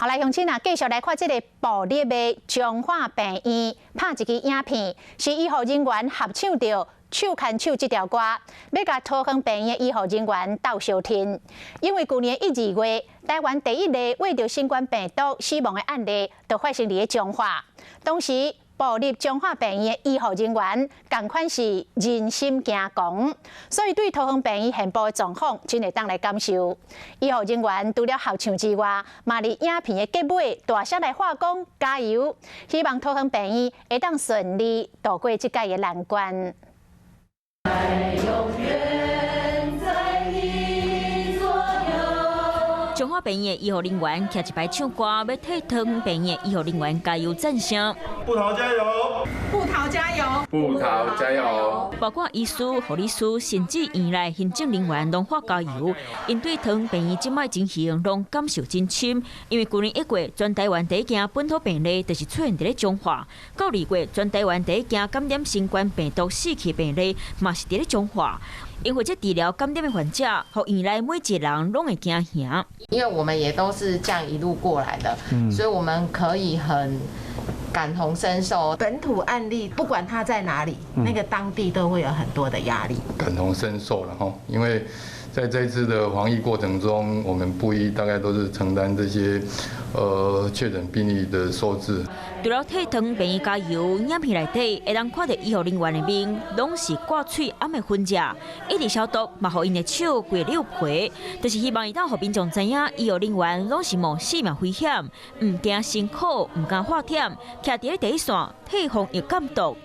好來，鄉親啊，繼續來看這个部立的彰化病院拍一支影片，是醫護人員合唱著手牽手這條歌，欲共桃園病院的醫護人員鬥相挺。因為舊年一二月，台灣第一例罹著新冠病毒死亡的案例，就發生佇咧彰化。當時部立彰化病院的醫護人員仝款是人心驚惶，所以對桃園病院現部的狀況真會當來感受。醫護人員除了合唱之外，嘛佇影片的結尾大聲來喊講加油，希望桃園病院會當順利渡過這屆的難關。永遠在你左右。彰化病院的醫護人員徛一排唱歌，欲替桃園病院醫護人員加油讚聲。部桃加油！部桃加油！部桃加油！包括醫師、護理師，甚至院內行政人員攏喊加油。𪜶對桃園病院這擺情形攏感受真深，因為舊年1月，全台灣第一件本土病例就是出現佇咧彰化；到2月，全台灣第一件感染新冠病毒死去病例嘛是佇咧彰化。𪜶負責治療感染的患者，予院內每一個人攏會驚嚇。因為我們也都是這樣一路過來的，所以我們可以很感同身受。本土案例，不管他在哪裡，那個當地都會有很多的壓力。感同身受了哈，因為在這次的防疫過程中，我們部醫大概都是承擔這些確診病例的收治。除了替桃園病院加油，影片內底會當看著醫護人員的面，攏是掛喙罨的痕跡，一直消毒，嘛予𪜶的手規溜皮，就是希望會當予民眾知影，醫護人員攏是冒性命危險，毋驚辛苦，毋驚喊忝，徛佇咧第一線，替防疫監督。